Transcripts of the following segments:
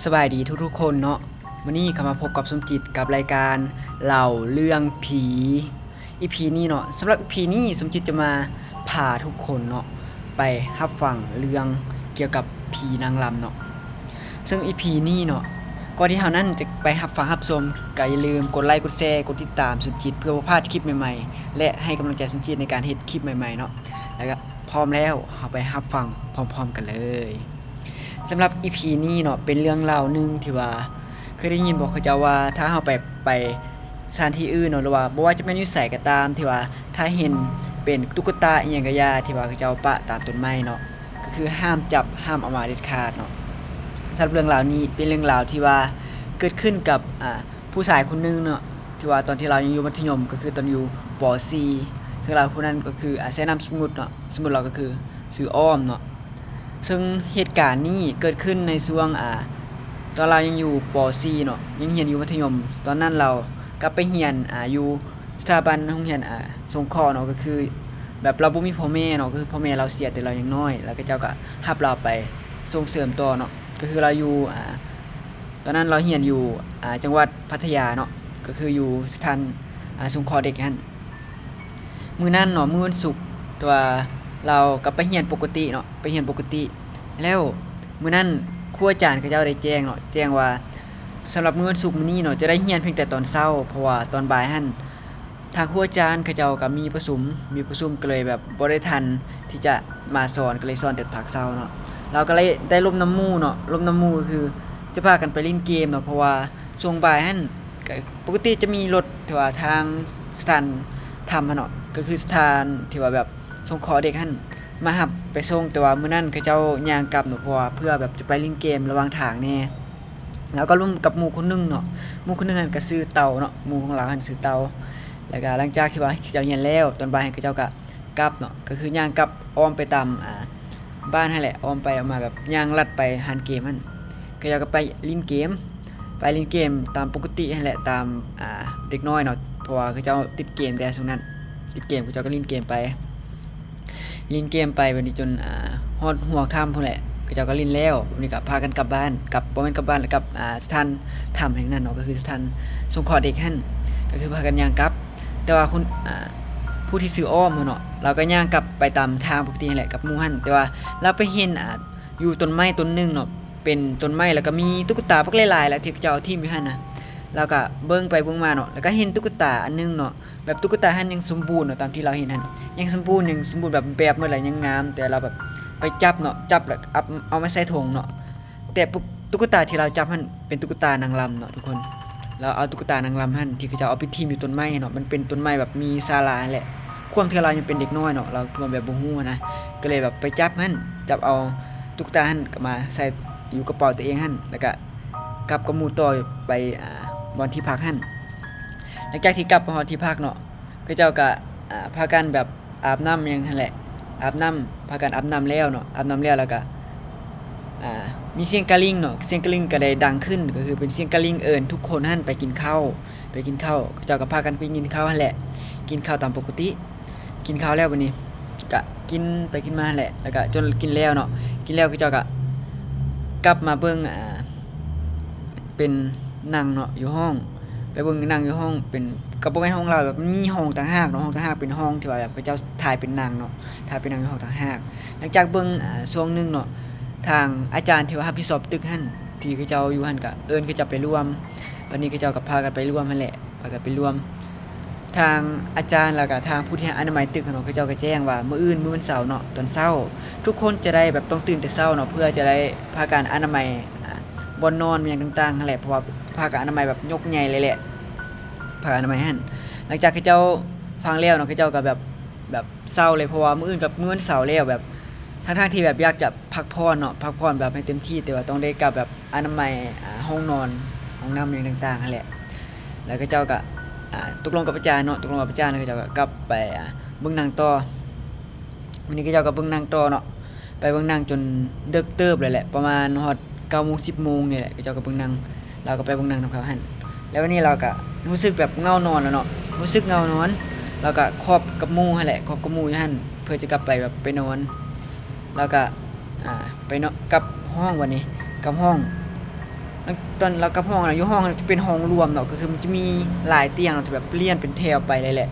ສະບາຍດີທຸກໆຄົນເນາະ, ມື້ນີ້ກໍມາພົບກັບສົມຈິດກັບລາຍການເລົ່າເລື່ອງຜີ. ອີພີນີ້ເນາະ, ສຳລັບອີພີນີ້ສົມຈິດຈະມາພາທຸກຄົນເນາະ ໄປຮັບຟັງເລື່ອງກ່ຽວກັບຜີນາງລຳເນາະ. ເຊິ່ງອີພີນີ້ເນາະ, ກ່ອນທີ່ເຮົານັ້ນຈະໄປຮັບຟັງຮັບຊົມ, ກໍຢ່າລືມກົດໄລ, ກົດແຊ, ກົດຕິດຕາມສົມຈິດ ເພື່ອບໍ່ພາດຄລິບໃໝ່ໆ ແລະ ໃຫ້ກຳລັງໃຈສົມຈິດໃນການເຮັດຄລິບໃໝ່ໆເນາະ. ແລ້ວກໍພ້ອມແລ້ວ, ເຮົາໄປຮັບຟັງພ້ອມໆກັນເລີຍ. ສຳລັບອີພີນີ້ເນາະ ເປັນເລື່ອງລາວໜຶ່ງທີ່ວ່າ ເຄີຍໄດ້ຍິນບໍ່ເຂົາເຈົ້າວ່າ ຖ້າເຮົາໄປ ໄປສະຖານທີ່ອື່ນເນາະ ຫຼືວ່າບໍ່ວ່າຈະແມ່ນຢູ່ໃສກໍຕາມ ທີ່ວ່າຖ້າເຫັນເປັນຕຸກກະຕາອີ່ຫຍັງກໍຢ່າ ທີ່ວ່າເຂົາເຈົ້າປະຕາມຕົ້ນໄມ້ເນາະ ກໍຄືຫ້າມຈັບ ຫ້າມເອົາມາເດັດຂາດເນາະ. ສຳລັບເລື່ອງລາວນີ້ເປັນເລື່ອງລາວທີ່ວ່າເກີດຂຶ້ນກັບ ອ່າ ຜູ້ຊາຍຄົນໜຶ່ງເນາະ ທີ່ວ່າຕອນທີ່ລາວຍັງຢູ່ມັດທະຍົມ ກໍຄືຕອນຢູ່ ປໍສີ່ ເຊິ່ງລາວຜູ້ນັ້ນກໍຄື ອາ ໃຊ້ນາມສົມມຸດເນາະ, ສົມມຸດລາວກໍຄືຊື່ອ້ອມເນາະ. ເຊິ່ງເຫດການນີ້ເກີດຂຶ້ນໃນຊ່ວງ ອາ ຕອນລາວຍັງຢູ່ ປໍສີ່ ເນາະ, ຍັງຮຽນຢູ່ມັດທະຍົມ. ຕອນນັ້ນລາວກັບໄປຮຽນ ອາ ຢູ່ສະຖາບັນໂຮງຮຽນ ອາ ສົງເຄາະເນາະ, ກໍຄືແບບລາວບໍ່ມີພໍ່ແມ່ເນາະ, ກໍຄືພໍ່ແມ່ລາວເສຍແຕ່ລາວຍັງນ້ອຍ ແລ້ວເຂົາເຈົ້າກໍຮັບລາວໄປສົ່ງເສີມຕໍ່ເນາະ. ກໍຄືລາວຢູ່ ອາ ຕອນນັ້ນລາວຮຽນຢູ່ ອາ ຈັງຫວັດພັດທະຍາເນາະ, ກໍຄືຢູ່ສະຖານ ອາ ສົງເຄາະເດັກຫັ້ນ. ມື້ນັ້ນເນາະ ມື້ວັນສຸກ ແຕ່ວ່າລາວກໍໄປຮຽນປົກກະຕິເນາະ, ໄປຮຽນປົກກະຕິ. ແລ້ວມື້ນັ້ນຄູອາຈານເຂົາເຈົ້າໄດ້ແຈ້ງເນາະ, ແຈ້ງວ່າສຳລັບມື້ວັນສຸກມື້ນີ້ເນາະ ຈະໄດ້ຮຽນພຽງແຕ່ຕອນເຊົ້າ, ເພາະວ່າຕອນບ່າຍຫັ້ນ ທາງຄູອາຈານເຂົາເຈົ້າກໍມີປະຊຸມ, ມີປະຊຸມ ກໍເລີຍແບບບໍ່ໄດ້ທັນທີ່ຈະມາສອນ, ກໍເລີຍສອນແຕ່ພາກເຊົ້າເນາະ. ລາວກໍເລີຍໄດ້ລົມນຳໝູ່ເນາະ, ລົມນຳໝູ່ກໍຄືຈະພາກັນໄປຫຼິ້ນເກມເນາະ, ເພາະວ່າຊ່ວງບ່າຍຫັ້ນ ກໍປົກກະຕິຈະມີລົດທີ່ວ່າທາງສະຖານທຳຫັ້ນເນາະ, ກໍຄືສະຖານທີ່ວ່າແບບສົງເຄາະເດັກຫັ້ນ ມາຮັບໄປສົ່ງ, ແຕ່ວ່າມື້ນັ້ນເຂົາເຈົ້າຍ່າງກັບເນາະ, ເພາະວ່າເພື່ອແບບຈະໄປຫຼິ້ນເກມລະຫວ່າງທາງແດ່. ລາວກໍລົມກັບໝູ່ຄົນໜຶ່ງເນາະ, ໝູ່ຄົນໜຶ່ງຫັ້ນກໍຊື່ເຕົ່າເນາະ, ໝູ່ຂອງລາວຫັ້ນຊື່ເຕົ່າ. ແລ້ວກໍຫຼັງຈາກທີ່ວ່າເຂົາເຈົ້າຮຽນແລ້ວ ຕອນບ່າຍຫັ້ນເຂົາເຈົ້າກໍກັບເນາະ, ກໍຄືຍ່າງກັບອ້ອມໄປຕາມ ອ່າ ບ້ານຫັ້ນແຫຼະ, ອ້ອມໄປອ້ອມມາ ແບບຍ່າງລັດໄປຮ້ານເກມຫັ້ນ. ເຂົາເຈົ້າກໍໄປຫຼິ້ນເກມ, ໄປຫຼິ້ນເກມຕາມປົກກະຕິຫັ້ນແຫຼະ, ຕາມ ອ່າ ເດັກນ້ອຍເນາະ, ເພາະວ່າເຂົາເຈົ້າຕິດເກມແດ່ຊ່ວງນັ້ນ, ຕິດເກມ ເຂົາເຈົ້າກໍຫຼິ້ນເກມໄປ ຫຼິ້ນເກມໄປ ບັດນີ້ຈົນ ອ່າ ຮອດຫົວຄ່ຳພຸ້ນແຫຼະ, ເຂົາເຈົ້າກໍຫຼິ້ນແລ້ວ ບັດນີ້ກໍພາກັນກັບບ້ານ, ກັບ ບໍ່ແມ່ນກັບບ້ານ ກັບ ອ່າ ສະຖານທຳແຫ່ງນັ້ນເນາະ, ກໍຄືສະຖານສົງເຄາະເດັກຫັ້ນ, ກໍຄືພາກັນຍ່າງກັບ. ແຕ່ວ່າຄົນ ອ່າ ຜູ້ທີ່ຊື່ອ້ອມຫັ້ນເນາະ, ລາວກໍຍ່າງກັບໄປຕາມທາງປົກກະຕິຫັ້ນແຫຼະ ກັບໝູ່ຫັ້ນ, ແຕ່ວ່າລາວໄປເຫັນ ອ່າ ຢູ່ຕົ້ນໄມ້ຕົ້ນໜຶ່ງເນາະ, ເປັນຕົ້ນໄມ້ ແລ້ວກໍມີຕຸກກະຕາບັກຫຼາຍໆ ແລ້ວທີ່ເຂົາເຈົ້າຖິ້ມຢູ່ຫັ້ນນະ. ລາວກໍເບິ່ງໄປເບິ່ງມາເນາະ, ແລ້ວກໍເຫັນຕຸກກະຕາອັນໜຶ່ງເນາະ, ແບບຕຸກກະຕາຫັ້ນຍັງສົມບູນເນາະ, ຕາມທີ່ລາວເຫັນຫັ້ນຍັງສົມບູນ, ຍັງສົມບູນແບບແບບໝົດແຫຼະ, ຍັງງາມ, ແຕ່ລາວແບບໄປຈັບເນາະ, ຈັບແລ້ວເອົາ ເອົາມາໃສ່ຖົງເນາະ. ແຕ່ປຸ ຕຸກກະຕາທີ່ລາວຈັບຫັ້ນເປັນຕຸກກະຕານາງລຳເນາະທຸກຄົນ. ລາວເອົາຕຸກກະຕານາງລຳຫັ້ນ ທີ່ເຂົາເຈົ້າເອົາໄປຖິ້ມຢູ່ຕົ້ນໄມ້ເນາະ, ມັນເປັນຕົ້ນໄມ້ແບບມີສາລາຫັ້ນແหละ. ຄວາມທີ່ວ່າລາວຍັງເປັນເດັກນ້ອຍເນາະ, ລາວຄວາມແບບບໍ່ຮູ້ຫັ້ນນະ, ກໍເລີຍແບບໄປຈັບຫັ້ນ, ຈັບເອົາຕຸກກະຕາຫັ້ນກໍມາໃສ່ຢູ່ກະເປົາຕົວເອງຫັ້ນ, ແລ້ວກໍກັບກັບໝູ່ຕໍ່ໄປ ອ່າ ບ່ອນທີ່ພັກຫັ້ນ. ຫຼັງຈາກທີ່ກັບໄປຮອດທີ່ພັກເນາະ, ເຂົາເຈົ້າກໍ ອ່າ ພາກັນແບບອາບນ້ຳຫຍັງຫັ້ນແຫຼະ, ອາບນ້ຳ, ພາກັນອາບນ້ຳແລ້ວເນາະ, ອາບນ້ຳແລ້ວ ແລ້ວກໍ ອ່າ ມີສຽງກະລິ່ງເນາະ, ສຽງກະລິ່ງກໍໄດ້ດັງຂຶ້ນ, ກໍຄືເປັນສຽງກະລິ່ງເອີ້ນທຸກຄົນຫັ້ນໄປກິນເຂົ້າ, ໄປກິນເຂົ້າ. ເຂົາເຈົ້າກໍພາກັນໄປກິນເຂົ້າຫັ້ນແຫຼະ, ກິນເຂົ້າຕາມປົກກະຕິ. ກິນເຂົ້າແລ້ວບັດນີ້ກໍກິນໄປກິນມາຫັ້ນແຫຼະ, ແລ້ວກໍຈົນກິນແລ້ວເນາະ, ກິນແລ້ວເຂົາເຈົ້າກໍກັບມາເບິ່ງ ອ່າ ເປັນນັ່ງເນາະ ຢູ່ຫ້ອງ, ໄປເບິ່ງນັ່ງຢູ່ຫ້ອງ ເປັນ ກໍບໍ່ແມ່ນຫ້ອງລາວ, ແບບມັນມີຫ້ອງຕ່າງຫາກເນາະ, ຫ້ອງຕ່າງຫາກເປັນຫ້ອງທີ່ວ່າແບບເຂົາເຈົ້າຖ່າຍເປັນນັ່ງເນາະ, ຖ່າຍເປັນນັ່ງຢູ່ຫ້ອງຕ່າງຫາກ. ຫຼັງຈາກເບິ່ງ ອ່າ ຊ່ວງໜຶ່ງເນາະ, ທາງອາຈານທີ່ວ່າຮັບຜິດຊອບຕຶກຫັ້ນ ທີ່ເຂົາເຈົ້າຢູ່ຫັ້ນ ກໍເອີ້ນເຂົາເຈົ້າໄປລວມ, ບັດນີ້ເຂົາເຈົ້າກໍພາກັນໄປລວມຫັ້ນແຫຼະ, ພາກັນໄປລວມ. ທາງອາຈານ ແລ້ວກໍທາງຜູ້ທີ່ອະນາໄມຕຶກເນາະ, ເຂົາເຈົ້າກໍແຈ້ງວ່າມື້ອື່ນ ມື້ວັນເສົາເນາະ ຕອນເຊົ້າ ທຸກຄົນຈະໄດ້ແບບຕ້ອງຕື່ນແຕ່ເຊົ້າເນາະ, ເພື່ອຈະໄດ້ພາກັນອະນາໄມ ອ່າ ບ່ອນນອນຫຍັງຕ່າງໆຫັ້ນແຫຼະ, ເພາະວ່າພາກັນອະນາໄມແບບຍົກໃຫຍ່ເລີຍແຫຼະ, ພາກັນອະນາໄມຫັ້ນ. ຫຼັງຈາກເຂົາເຈົ້າຟັງແລ້ວເນາະ, ເຂົາເຈົ້າກໍແບບ ແບບເສົ້າເລີຍ, ເພາະວ່າມື້ອື່ນກໍມື້ວັນເສົາແລ້ວ, ແບບ ທັງໆທີ່ແບບຢາກຈະພັກຜ່ອນເນາະ, ພັກຜ່ອນແບບໃຫ້ເຕັມທີ່, ແຕ່ວ່າຕ້ອງໄດ້ກັບແບບອະນາໄມ ອ່າ ຫ້ອງນອນ, ຫ້ອງນ້ຳຫຍັງຕ່າງໆຫັ້ນແຫຼະ. ແລ້ວເຂົາເຈົ້າກໍ ອ່າ ຕົກລົງກັບອາຈານເນາະ, ຕົກລົງກັບອາຈານ ແລ້ວເຂົາເຈົ້າກໍກັບໄປ ອ່າ ເບິ່ງໜັງຕໍ່. ມື້ນີ້ເຂົາເຈົ້າກໍເບິ່ງໜັງຕໍ່ເນາະ, ໄປເບິ່ງໜັງຈົນເດິກເຕີບເລີຍແຫຼະ, ປະມານຮອດເກົ້າໂມງ ສິບໂມງນີ້ແຫຼະ, ເຂົາເຈົ້າກໍເບິ່ງໜັງ, ລາວກໍໄປເບິ່ງໜັງນຳເຂົາຫັ້ນ. ແລ້ວວັນນີ້ລາວກໍຮູ້ສຶກແບບເຫງົານອນແລ້ວເນາະ, ຮູ້ສຶກເຫງົານອນ, ລາວກໍຄອບກັບໝູ່ຫັ້ນແຫຼະ, ຄອບກັບໝູ່ຢູ່ຫັ້ນ ເພື່ອຈະກັບໄປແບບໄປນອນ. ລາວກໍ ອ່າ ໄປເນາະ ກັບຫ້ອງບັດນີ້, ກັບຫ້ອງ. ຕອນລາວກັບຫ້ອງນະ ຢູ່ຫ້ອງນະຈະເປັນຫ້ອງລວມເນາະ ກໍຄືມັນຈະມີຫຼາຍຕຽງເນາະ ທີ່ແບບລຽນເປັນແຖວໄປເລີຍແຫຼະ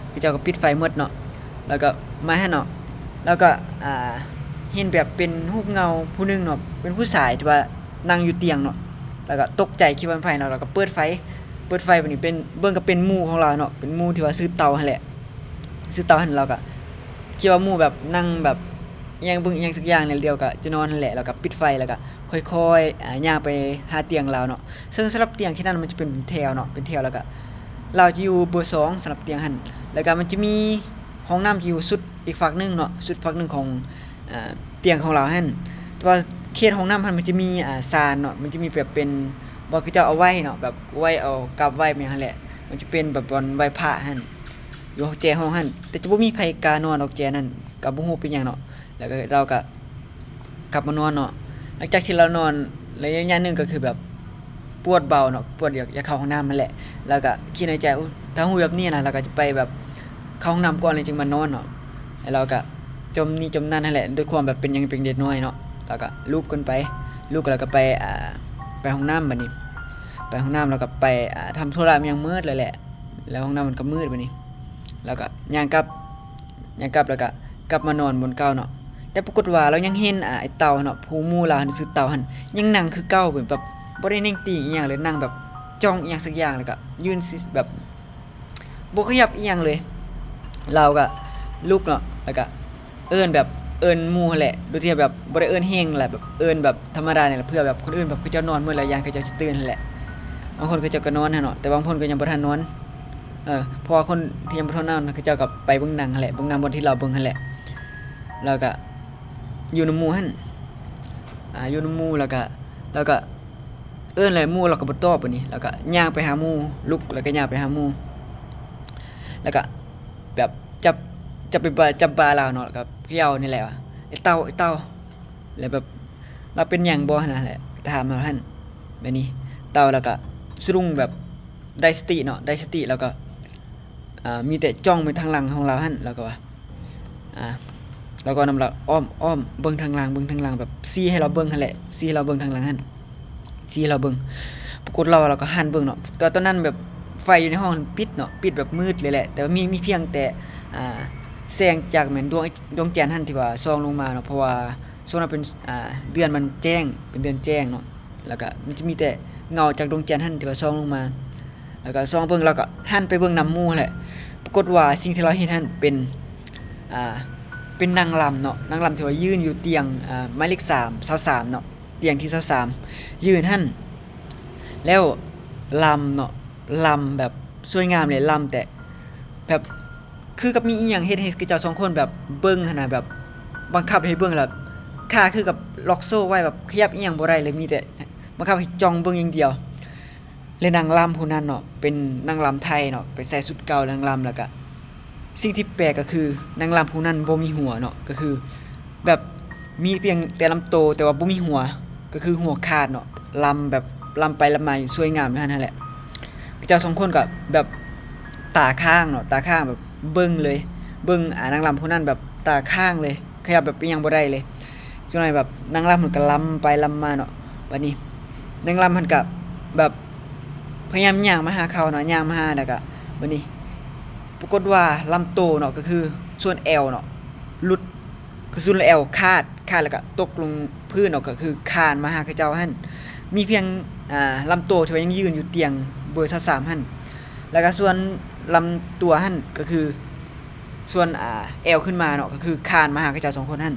ເຂົາເຈົ້າກໍປິດໄຟໝົດເນາະ ແລ້ວກໍມາຫັ້ນເນາະ ແລ້ວກໍ ອ່າ ເຫັນແບບເປັນຮູບເງົາຜູ້ໜຶ່ງເນາະ ເປັນຜູ້ຊາຍທີ່ວ່ານັ່ງຢູ່ຕຽງເນາະ ແລ້ວກໍຕົກໃຈ ຄິດວ່າເປັນໃຜເນາະ ແລ້ວກໍເປີດໄຟ ເປີດໄຟບາດນີ້ເປັນ ເບິ່ງກໍເປັນໝູ່ຂອງລາວເນາະ ເປັນໝູ່ທີ່ວ່າຊື່ເຕົາຫັ້ນແຫຼະ ຊື່ເຕົາຫັ້ນ ລາວກໍຄິດວ່າໝູ່ແບບນັ່ງແບບ ອີ່ຫຍັງເບິ່ງອີ່ຫຍັງສັກຢ່າງ ແລ້ວລຽວກໍຈະນອນຫັ້ນແຫຼະ ແລ້ວກໍປິດໄຟ ແລ້ວກໍຄ່ອຍໆ ອ່າ ຍ່າງໄປຫາຕຽງລາວເນາະ ເຊິ່ງສຳລັບຕຽງທີ່ນັ້ນມັນຈະເປັນແຖວເນາະ ເປັນແຖວ ແລ້ວກໍລາວຈະຢູ່ເບີສອງ ສຳລັບຕຽງຫັ້ນ ແລ້ວກໍມັນຈະມີຫ້ອງນ້ຳຢູ່ສຸດອີກຟາກໜຶ່ງເນາະ ສຸດຟາກໜຶ່ງຂອງ ອ່າ ຕຽງຂອງລາວຫັ້ນ ແຕ່ວ່າເຂດຫ້ອງນ້ຳຫັ້ນມັນຈະມີ ອ່າ ຊານເນາະ ມັນຈະມີແບບເປັນບ່ອນເຂົາເຈົ້າເອົາໄວ້ເນາະ ແບບໄວ້ເອົາກັບໄວ້ແມ່ນຫັ້ນແຫຼະ ມັນຈະເປັນແບບບ່ອນໄວ້ພະຫັ້ນ ຢູ່ແຈຫ້ອງຫັ້ນ ແຕ່ຈະບໍ່ມີໃຜກ້ານອນດອກແຈນັ້ນ ກໍບໍ່ຮູ້ເປັນຫຍັງເນາະ ແລ້ວກໍລາວກໍກັບມານອນເນາະ ຫຼັງຈາກທີ່ລາວນອນໄດ້ໄລຍະໜຶ່ງ ກໍຄືແບບປວດເບົາເນາະ ປວດຢາກ ຢາກເຂົ້າຫ້ອງນ້ຳຫັ້ນແຫຼະ ລາວກໍຄິດໃນໃຈ ໂອ້ ຖ້າຮູ້ແບບນີ້ນະ ລາວກໍຈະໄປແບບເຂົ້າຫ້ອງນ້ຳກ່ອນ ແລ້ວຈຶ່ງມານອນເນາະ ແລ້ວລາວກໍຈົມນີ້ຈົມນັ້ນຫັ້ນແຫຼະ ດ້ວຍຄວາມແບບເປັນຫຍັງເປັນເດັກນ້ອຍເນາະ ລາວກໍລຸກຂຶ້ນໄປ ລຸກແລ້ວກໍໄປ ອ່າ ໄປຫ້ອງນ້ຳບາດນີ້ ໄປຫ້ອງນ້ຳ ແລ້ວກໍໄປ ອ່າ ທຳທຸລະຫຍັງໝົດເລີຍແຫຼະ ແລ້ວຫ້ອງນ້ຳມັນກໍມືດບາດນີ້ ແລ້ວກໍຍ່າງກັບ ຍ່າງກັບ ແລ້ວກໍກັບມານອນບ່ອນເກົ່າເນາະ ແຕ່ປາກົດວ່າລາວຍັງເຫັນ ອ່າ ໄອ້ເຕົາຫັ້ນເນາະ ຜູ້ໝູ່ລາວຫັ້ນ ຊື່ເຕົາຫັ້ນ ຍັງນັ່ງຄືເກົ່າ ແບບ ແບບບໍ່ໄດ້ເໜັງຕີງອີ່ຫຍັງເລີຍ ນັ່ງແບບຈ້ອງອີ່ຫຍັງສັກຢ່າງ ແລ້ວກໍຢືນຊິ ແບບບໍ່ຂະຫຍັບອີ່ຫຍັງເລີຍ ລາວກໍລຸກເນາະ ແລ້ວກໍເອີ້ນແບບ ເອີ້ນໝູ່ຫັ້ນແຫຼະ ໂດຍທີ່ແບບບໍ່ໄດ້ເອີ້ນແຮງ ແລະ ແບບເອີ້ນແບບທຳມະດານີ້ແຫຼະ ເພື່ອແບບຄົນອື່ນແບບເຂົາເຈົ້ານອນໝົດແລ້ວ ຢ້ານເຂົາເຈົ້າຊິຕື່ນຫັ້ນແຫຼະ ບາງຄົນເຂົາເຈົ້າກໍນອນຫັ້ນເນາະ ແຕ່ບາງຄົນກໍຍັງບໍ່ທັນນອນ ເອີ ເພາະວ່າຄົນທີ່ຍັງບໍ່ທັນນອນ ເຂົາເຈົ້າກໍໄປເບິ່ງໜັງຫັ້ນແຫຼະ ເບິ່ງໜັງບ່ອນທີ່ລາວເບິ່ງຫັ້ນແຫຼະ ແລ້ວກໍຢູ່ນຳໝູ່ຫັ້ນ ອ່າ ຢູ່ນຳໝູ່ ແລ້ວກໍ ແລ້ວກໍເອີ້ນແຫຼະ ໝູ່ລາວກໍບໍ່ຕອບ ບາດນີ້ລາວກໍຍ່າງໄປຫາໝູ່ ລຸກແລ້ວກໍຍ່າງໄປຫາໝູ່ ແລ້ວກໍແບບຈັບ ຈັບໄປບ່າ ຈັບບ່າລາວເນາະ ແລ້ວກໍເຂົາເຈົ້ານີ້ແຫຼະວ່າ ໄອ້ເຕົາ ໄອ້ເຕົາ ແລ້ວແບບ ລາວເປັນຫຍັງບໍ່ຫັ້ນນະ ແຫຼະ ຖາມລາວຫັ້ນ ບາດນີ້ເຕົາລາວກໍສະດຸ້ງແບບໄດ້ສະຕິເນາະ ໄດ້ສະຕິ ແລ້ວກໍ ອ່າ ມີແຕ່ຈ້ອງໄປທາງຫຼັງຂອງລາວຫັ້ນ ລາວກໍວ່າ ອ່າ ລາວກໍນຳລາວອ້ອມ ອ້ອມເບິ່ງທາງຫຼັງ ເບິ່ງທາງຫຼັງ ແບບຊີ້ໃຫ້ລາວເບິ່ງຫັ້ນແຫຼະ ຊີ້ໃຫ້ລາວເບິ່ງທາງຫຼັງຫັ້ນ ຊີ້ໃຫ້ລາວເບິ່ງ ປາກົດລາວ ລາວກໍຫັນເບິ່ງເນາະ ແຕ່ວ່າຕອນນັ້ນແບບໄຟຢູ່ໃນຫ້ອງຫັ້ນປິດເນາະ ປິດແບບມືດເລີຍແຫຼະ ແຕ່ວ່າມີ ມີພຽງແຕ່ ອ່າ ແສງຈາກແມ່ນດວງ ດວງຈັນຫັ້ນທີ່ວ່າສ່ອງລົງມາເນາະ ເພາະວ່າ ຊ່ວງນັ້ນເປັນ ອ່າ ເດືອນມັນແຈ້ງ ເປັນເດືອນແຈ້ງເນາະ ແລ້ວກະມັນຈະມີແຕ່ເງົາຈາກດວງຈັນຫັ້ນທີ່ວ່າສ່ອງລົງມາ ແລ້ວກະສ່ອງເບິ່ງ ແລ້ວກະຫັນໄປເບິ່ງນຳໝູ່ຫັ້ນແຫຼະ ປາກົດວ່າສິ່ງທີ່ລາວເຫັນຫັ້ນເປັນ ອ່າ ເປັນນາງລຳເນາະ ນາງລຳທີ່ວ່າຢືນຢູ່ຕຽງ ອ່າ ໝາຍເລກສາມ ຊາວສາມເນາະ ຕຽງທີຊາວສາມ ຢືນຫັ້ນ ແລ້ວລຳເນາະ ລຳແບບສວຍງາມເລີຍ ລຳແຕ່ແບບ ຄືກັບມີອີ່ຫຍັງເຮັດໃຫ້ເຂົາເຈົ້າສອງຄົນແບບເບິ່ງຫັ້ນນະ ແບບບັງຄັບໃຫ້ເບິ່ງ ແລ້ວຂາຄືກັບລັອກໂສ້ໄວ້ ແບບຂະຫຍັບອີ່ຫຍັງບໍ່ໄດ້ເລີຍ ມີແຕ່ບັງຄັບໃຫ້ຈ້ອງເບິ່ງຢ່າງດຽວ ແລະ ນາງລຳຜູ້ນັ້ນເນາະ ເປັນນາງລຳໄທເນາະ ໄປໃສ່ຊຸດເກົ່ານາງລຳ ແລ້ວກະສິ່ງທີ່ແປກກໍຄືນາງລຳຜູ້ນັ້ນບໍ່ມີຫົວເນາະ ກໍຄືແບບມີພຽງແຕ່ລຳໂຕ ແຕ່ວ່າບໍ່ມີຫົວ ກໍຄືຫົວຂາດເນາະ ລຳແບບລຳໄປລຳມາຢູ່ ສວຍງາມຢູ່ຫັ້ນຫັ້ນແຫຼະ ເຂົາເຈົ້າສອງຄົນກໍແບບຕາຄ້າງເນາະ ຕາຄ້າງແບບເບິ່ງເລີຍ ເບິ່ງ ອ່າ ນາງລຳຜູ້ນັ້ນແບບຕາຄ້າງເລີຍ ຂະຫຍັບແບບອີ່ຫຍັງບໍ່ໄດ້ເລີຍ ຈັກໜ້ອຍແບບນາງລຳຫັ້ນກໍລຳໄປລຳມາເນາະ ບາດນີ້ນາງລຳຫັ້ນກໍແບບພະຍາຍາມຍ່າງມາຫາເຂົາເນາະ ຍ່າງມາຫາ ແລ້ວກໍບາດນີ້ປາກົດວ່າລຳໂຕເນາະ ກໍຄືສ່ວນແອວເນາະ ຫຼຸດ ຄືສ່ວນແອວຂາດ ຂາດແລ້ວກໍຕົກລົງພື້ນເນາະ ກໍຄືຄານມາຫາເຂົາເຈົ້າຫັ້ນ ມີພຽງ ອ່າ ລຳໂຕທີ່ວ່າຍັງຢືນຢູ່ຕຽງເບີຊາວສາມຫັ້ນ ແລ້ວກໍສ່ວນລຳຕົວຫັ້ນ ກໍຄືສ່ວນ ອ່າ ແອວຂຶ້ນມາເນາະ ກໍຄືຄານມາຫາເຂົາເຈົ້າສອງຄົນຫັ້ນ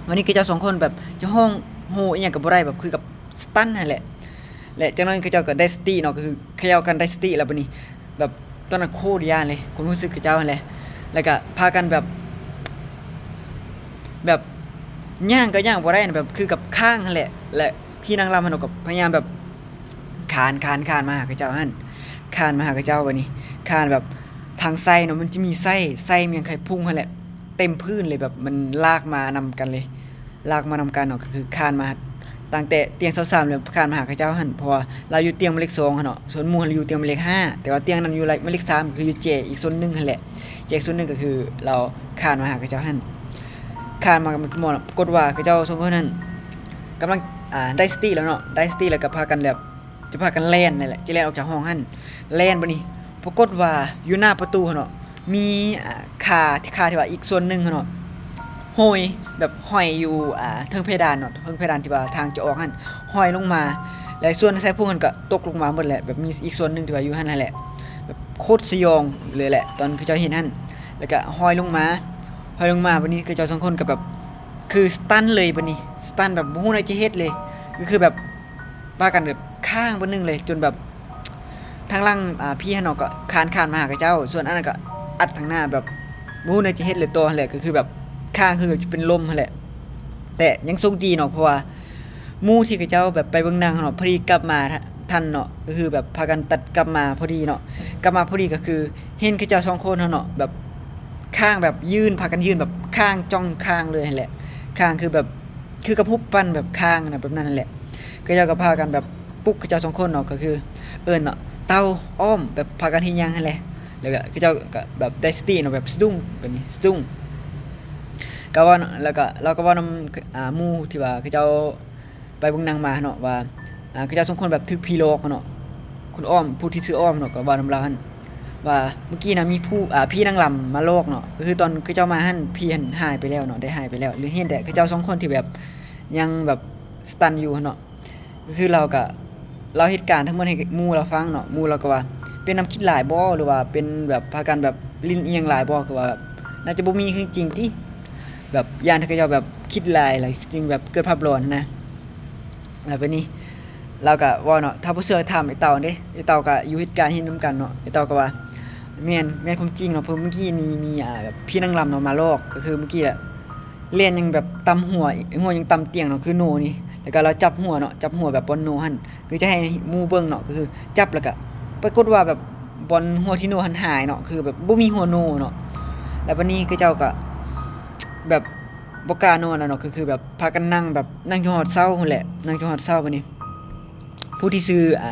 ບາດນີ້ເຂົາເຈົ້າສອງຄົນແບບຈະຮ້ອງໂຮອີ່ຫຍັງກໍບໍ່ໄດ້ ແບບຄືກັບສະຕັນຫັ້ນແຫຼະ ແລະ ຈັກໜ້ອຍເຂົາເຈົ້າກໍໄດ້ສະຕິເນາະ ກໍຄືເຂົາເຈົ້າກັນໄດ້ສະຕິ ແລ້ວບາດນີ້ ແບບຕອນນັ້ນໂຄດຢ້ານເລີຍ ຄວາມຮູ້ສຶກເຂົາເຈົ້າຫັ້ນແຫຼະ ແລ້ວກະພາກັນແບບ ແບບຍ່າງກໍຍ່າງບໍ່ໄດ້ນະ ແບບຄືກັບຄ້າງຫັ້ນແຫຼະ ແລະ ພີ່ນາງລຳຫັ້ນກໍພະຍາຍາມແບບຄານ ຄານ ຄານມາຫາເຂົາເຈົ້າຫັ້ນ ຄານມາຫາເຂົາເຈົ້າ ບາດນີ້ຄານແບບທາງໄສ້ເນາະ ມັນຈະມີໄສ້ ໄສ້ແມງໄຂ່ພຸງຫັ້ນແຫຼະ ເຕັມພື້ນເລີຍ ແບບມັນລາກມານຳກັນເລີຍ ລາກມານຳກັນເນາະ ກໍຄືຄານມາຕັ້ງແຕ່ຕຽງຊາວສາມ ແລ້ວຄານມາຫາເຂົາເຈົ້າຫັ້ນ ເພາະວ່າລາວຢູ່ຕຽງໝາຍເລກສອງຫັ້ນເນາະ ສ່ວນໝູ່ຫັ້ນລະຢູ່ຕຽງໝາຍເລກຫ້າ ແຕ່ວ່າຕຽງນັ້ນຢູ່ໝາຍເລກສາມ ກໍຄືຢູ່ແຈອີກສ່ວນໜຶ່ງຫັ້ນແຫຼະ ແຈອີກສ່ວນໜຶ່ງກໍຄືລາວຄານມາຫາເຂົາເຈົ້າຫັ້ນ ຄານມາກັບໝໍ ປາກົດວ່າເຂົາເຈົ້າສອງຄົນຫັ້ນກຳລັງ ອ່າ ໄດ້ສະຕິແລ້ວເນາະ ໄດ້ສະຕິແລ້ວກໍພາກັນແບບ ຈະພາກັນແລ່ນນັ້ນແຫຼະ ຈະແລ່ນອອກຈາກຫ້ອງຫັ້ນ ແລ່ນບາດນີ້ ປາກົດວ່າຢູ່ໜ້າປະຕູຫັ້ນເນາະ ມີ ອ່າ ຂາ ຂາທີ່ວ່າອີກສ່ວນໜຶ່ງຫັ້ນເນາະ ຫ້ອຍ ແບບຫ້ອຍຢູ່ ອ່າ ເທິງເພດານເນາະ ເທິງເພດານທີ່ວ່າທາງຈະອອກຫັ້ນ ຫ້ອຍລົງມາ ແລະ ສ່ວນຊາຍຜູ້ຫັ້ນກໍຕົກລົງມາໝົດແຫຼະ ແບບມີອີກສ່ວນໜຶ່ງທີ່ວ່າຢູ່ຫັ້ນຫັ້ນແຫຼະ ແບບໂຄດສະຫຍອງເລີຍແຫຼະ ຕອນເຂົາເຈົ້າເຫັນຫັ້ນ ແລ້ວກໍຫ້ອຍລົງມາ ຫ້ອຍລົງມາ ບາດນີ້ເຂົາເຈົ້າສອງຄົນກໍແບບ ຄືສະຕັນເລີຍບາດນີ້ ສະຕັນແບບບໍ່ຮູ້ແນວຈະເຮັດເລີຍ ກໍຄືແບບ ພາກັນແບບຄ້າງບາດໜຶ່ງເລີຍ ຈົນແບບທາງຫຼັງ ອ່າ ພີ່ຫັ້ນເນາະ ກໍຄານ ຄານມາຫາເຂົາເຈົ້າ ສ່ວນອັນນັ້ນກໍອັດທາງໜ້າ ແບບບໍ່ຮູ້ແນວຈະເຮັດເລີຍ ຕໍ່ຫັ້ນແຫຼະ ກໍຄືແບບຄ້າງ ຄືຈະເປັນລົມຫັ້ນແຫຼະ ແຕ່ຍັງໂຊກດີເນາະ ເພາະວ່າໝູ່ທີ່ເຂົາເຈົ້າແບບໄປເບິ່ງໜັງຫັ້ນເນາະ ພໍດີກັບມາທັນເນາະ ກໍຄືແບບພາກັນຕັດກັບມາພໍດີເນາະ ກັບມາພໍດີ ກໍຄືເຫັນເຂົາເຈົ້າສອງຄົນຫັ້ນເນາະ ແບບຄ້າງ ແບບຢືນ ພາກັນຢືນແບບຄ້າງ ຈ້ອງຄ້າງເລີຍຫັ້ນແຫຼະ ຄ້າງຄືແບບ ຄືກັບຮູບປັ້ນແບບຄ້າງນະ ແບບນັ້ນແຫຼະ ເຂົາເຈົ້າກໍພາກັນແບບປຸກເຂົາເຈົ້າສອງຄົນເນາະ ກໍຄືເອີ້ນເນາະ ເຕົ່າ ອ້ອມ ແບບພາກັນເຮັດຫຍັງຫັ້ນແຫຼະ ແລ້ວກໍເຂົາເຈົ້າກໍແບບໄດ້ສະຕິເນາະ ແບບສະດຸ້ງ ແບບນີ້ສະດຸ້ງ ກໍເວົ້າເນາະ ແລ້ວກໍລາວກໍເວົ້ານຳ ອ່າ ໝູ່ທີ່ວ່າເຂົາເຈົ້າໄປເບິ່ງໜັງມາເນາະ ວ່າ ອ່າ ເຂົາເຈົ້າສອງຄົນແບບຖືກຜີຫຼອກເນາະ ຄຸນອ້ອມ ຜູ້ທີ່ຊື່ອ້ອມເນາະ ກໍເວົ້ານຳລາວຫັ້ນ ວ່າມື້ກີ້ນະມີຜູ້ ອ່າ ຜີນາງລຳມາຫຼອກເນາະ ກໍຄືຕອນເຂົາເຈົ້າມາຫັ້ນ ຜີຫັ້ນຫາຍໄປແລ້ວເນາະ ໄດ້ຫາຍໄປແລ້ວ ຫຼືເຫັນແຕ່ເຂົາເຈົ້າສອງຄົນທີ່ແບບຍັງແບບສະຕັນຢູ່ຫັ້ນເນາະ ກໍຄືລາວກໍເລົ່າເຫດການທັງໝົດໃຫ້ໝູ່ລາວຟັງເນາະ ໝູ່ລາວກໍວ່າ ເປັນນຳຄິດຫຼາຍບໍ່ ຫຼືວ່າເປັນແບບພາກັນແບບຫຼິ້ນອີ່ຫຍັງຫຼາຍບໍ່ ຄືວ່າແບບໜ້າຈະບໍ່ມີເລື່ອງຈິງຕິ ແບບຢ້ານເຂົາເຈົ້າແບບຄິດຫຼາຍ ແລ້ວຈຶ່ງແບບເກີດພາບຫຼອນນະ ແລ້ວບາດນີ້ລາວກໍເວົ້າເນາະ ຖ້າບໍ່ເຊື່ອຖາມໄອ້ເຕົ່າເດ້ ໄອ້ເຕົ່າກໍຢູ່ເຫດການເຫັນນຳກັນເນາະ ໄອ້ເຕົ່າກໍວ່າ ແມ່ນ ແມ່ນຄວາມຈິງເນາະ ເພາະມື້ກີ້ນີ້ມີ ອ່າ ແບບຜີນາງລຳເນາະມາຫຼອກ ກໍຄືມື້ກີ້ແຫຼະ ແລ່ນຍັງແບບຕຳຫົວ ຫົວຍັງຕຳຕຽງເນາະ ຄືໂນນີ້ ແລ້ວກໍລາວຈັບຫົວເນາະ ຈັບຫົວແບບບ່ອນໂນຫັ້ນ ຄືຈະໃຫ້ໝູ່ເບິ່ງເນາະ ກໍຄືຈັບແລ້ວກໍປາກົດວ່າແບບບ່ອນຫົວທີ່ໂນຫັ້ນຫາຍເນາະ ຄືແບບບໍ່ມີຫົວໂນເນາະ ແລ້ວບາດນີ້ເຂົາເຈົ້າກໍແບບບໍ່ກ້ານອນແລ້ວເນາະ ກໍຄືແບບພາກັນນັ່ງແບບນັ່ງຈົນຮອດເຊົ້າພຸ້ນແຫຼະ ນັ່ງຈົນຮອດເຊົ້າ ບາດນີ້ ຜູ້ທີ່ຊື່ ອ່າ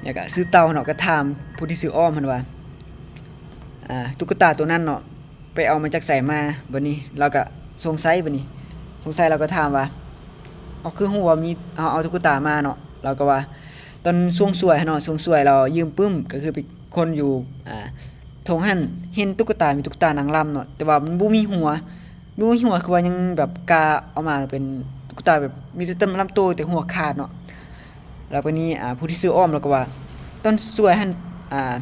ຫຍັງກະ ຊື່ເຕົ່າເນາະ ກໍຖາມຜູ້ທີ່ຊື່ອ້ອມຫັ້ນວ່າ ອ່າ ຕຸກກະຕາໂຕນັ້ນເນາະ ໄປເອົາມາຈາກໃສມາ? ບາດນີ້ລາວກໍສົງໄສ ບາດນີ້ສົງໄສ ລາວກໍຖາມວ່າ ເອົາ ຄືຮູ້ວ່າມີ ເຮົາເອົາຕຸກກະຕາມາເນາະ? ລາວກໍວ່າ ຕອນຊ່ວງສວຍຫັ້ນເນາະ ຊ່ວງສວຍລາວຢືມປຶ້ມ ກໍຄືໄປຄົ້ນຢູ່ ອ່າ ທົ່ງຫັ້ນ ເຫັນຕຸກກະຕາ ມີຕຸກກະຕານາງລຳເນາະ ແຕ່ວ່າມັນບໍ່ມີຫົວ ບໍ່ມີຫົວ ຄືວ່າຍັງແບບກ້າເອົາມາເປັນຕຸກກະຕາແບບມີແຕ່ລຳໂຕ ແຕ່ຫົວຂາດເນາະ. ແລ້ວບາດນີ້ ອ່າ ຜູ້ທີ່ຊື່ອ້ອມລາວກໍວ່າ ຕອນສວຍຫັ້ນ ອ່າ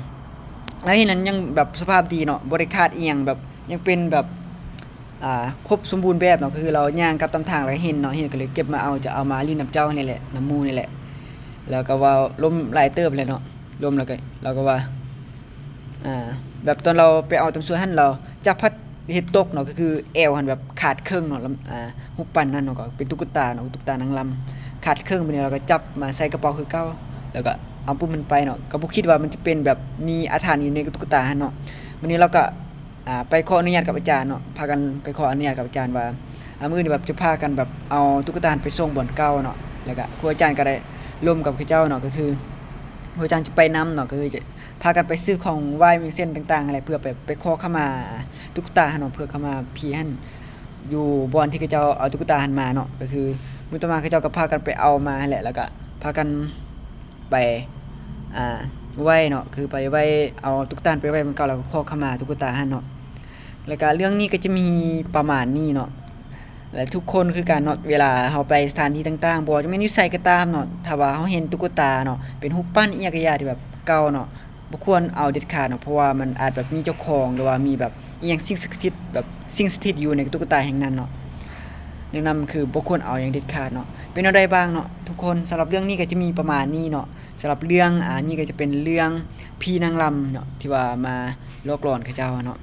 ລາວເຫັນນັ້ນຍັງແບບສະພາບດີເນາະ ບໍ່ໄດ້ຂາດອີ່ຫຍັງ ແບບຍັງເປັນແບບ ອ່າ ຄົບສົມບູນແບບເນາະ ກໍຄືລາວຍ່າງກັບຕາມທາງ ລາວເຫັນເນາະ ເຫັນກໍເລີຍເກັບມາເອົາ ຈະເອົາມາຫຼິ້ນນຳເຈົ້ານີ້ແຫຼະ ນຳໝູ່ນີ້ແຫຼະ. ແລ້ວກໍເວົ້າລົມຫຼາຍເຕີບແຫຼະເນາະ ລົມ ແລ້ວກໍ ລາວກໍວ່າ ອ່າ ແບບຕອນລາວໄປເອົາຕອນສວຍຫັ້ນ ລາວຈັບພັດ ເຮັດຕົກເນາະ ກໍຄືແອວຫັ້ນແບບຂາດເຄິ່ງເນາະ ລຳ ອ່າ ຮູບປັ້ນນັ້ນເນາະ ກໍເປັນຕຸກກະຕາເນາະ ຕຸກກະຕານາງລຳຂາດເຄິ່ງ. ບາດນີ້ລາວກໍຈັບມາໃສ່ກະເປົາຄືເກົ່າ ແລ້ວກໍເອົາປຸ້ມມັນໄປເນາະ ກໍບໍ່ຄິດວ່າມັນຈະເປັນແບບມີອາຖັນຢູ່ໃນຕຸກກະຕາຫັ້ນເນາະ. ບາດນີ້ລາວກໍ ອ່າ ໄປຂໍອະນຸຍາດກັບອາຈານເນາະ ພາກັນໄປຂໍອະນຸຍາດກັບອາຈານວ່າ ອ່າ ມື້ອື່ນແບບຈະພາກັນແບບເອົາຕຸກກະຕາຫັ້ນໄປສົ່ງບ່ອນເກົ່າເນາະ ແລ້ວກໍຄູອາຈານກໍໄດ້ລົມກັບເຂົາເຈົ້າເນາະ ກໍຄືຄູອາຈານຈະໄປນຳເນາະ ກໍຄືຈະ ພາກັນໄປຊື້ຂອງໄຫວ້ ມີເສັ້ນຕ່າງໆຫັ້ນແຫຼະ ເພື່ອໄປ ໄປຂໍຂະມາຕຸກກະຕາຫັ້ນເນາະ ເພື່ອຂະມາຜີຫັ້ນ ຢູ່ບ່ອນທີ່ເຂົາເຈົ້າເອົາຕຸກກະຕາຫັ້ນມາເນາະ. ກໍຄືມື້ຕໍ່ມາເຂົາເຈົ້າກໍພາກັນໄປເອົາມາຫັ້ນແຫຼະ ແລ້ວກໍພາກັນໄປ ອ່າ ໄຫວ້ເນາະ ຄືໄປໄຫວ້ ເອົາຕຸກກະຕາຫັ້ນໄປໄຫວ້ບ່ອນເກົ່າ ແລ້ວກໍຂໍຂະມາຕຸກກະຕາຫັ້ນເນາະ. ແລ້ວກໍເລື່ອງນີ້ກໍຈະມີປະມານນີ້ເນາະ ແລະ ທຸກຄົນຄືກັນເນາະ ເວລາເຮົາໄປສະຖານທີ່ຕ່າງໆ ບໍ່ວ່າຈະແມ່ນຢູ່ໃສກໍຕາມເນາະ ຖ້າວ່າເຮົາເຫັນຕຸກກະຕາເນາະ ເປັນຮູບປັ້ນອີ່ຫຍັງກະຢ່າທີ່ແບບເກົ່າເນາະ ບໍ່ຄວນເອົາເດັດຂາດເນາະ ເພາະວ່າມັນອາດແບບມີເຈົ້າຂອງ ຫຼືວ່າມີແບບອີ່ຫຍັງສິ່ງສັກສິດ ແບບສິ່ງສະຖິດຢູ່ໃນຕຸກກະຕາແຫ່ງນັ້ນເນາະ. ແນະນຳຄືບໍ່ຄວນເອົາຢ່າງເດັດຂາດເນາະ. ເປັນແນວໃດບ້າງເນາະທຸກຄົນ? ສຳລັບເລື່ອງນີ້ກໍຈະມີປະມານນີ້ເນາະ. ສຳລັບເລື່ອງ ອ່າ ນີ້ກໍຈະເປັນເລື່ອງຜີນາງລຳເນາະ ທີ່ວ່າມາຫຼອກຫຼອນເຂົາເຈົ້າເນາະ.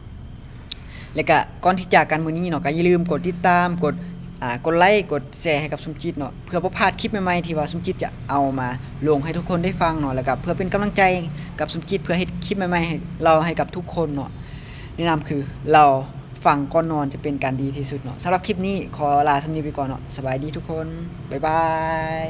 ແລະກະກ່ອນທີ່ຈາກກັນມື້ນີ້ເນາະ ກະຢ່າລືມກົດຕິດຕາມ ກົດ ອ່າ ກົດໄລ ກົດແຊໃຫ້ກັບສົມຈິດເນາະ ເພື່ອບໍ່ພາດຄລິບໃໝ່ໆ ທີ່ວ່າສົມຈິດຈະເອົາມາລົງໃຫ້ທຸກຄົນໄດ້ຟັງເນາະ ແລະກະເພື່ອເປັນກຳລັງໃຈກັບສົມຈິດ ເພື່ອເຮັດຄລິບໃໝ່ໆ ໃຫ້ ເລົ່າໃຫ້ກັບທຸກຄົນເນາະ. ແນະນຳຄືເລົ່າຟັງກ່ອນນອນຈະເປັນການດີທີ່ສຸດເນາະ. ສຳລັບຄລິບນີ້ຂໍລາສ່ຳນີ້ໄປກ່ອນເນາະ. ສະບາຍດີທຸກຄົນ ບາຍບາຍ.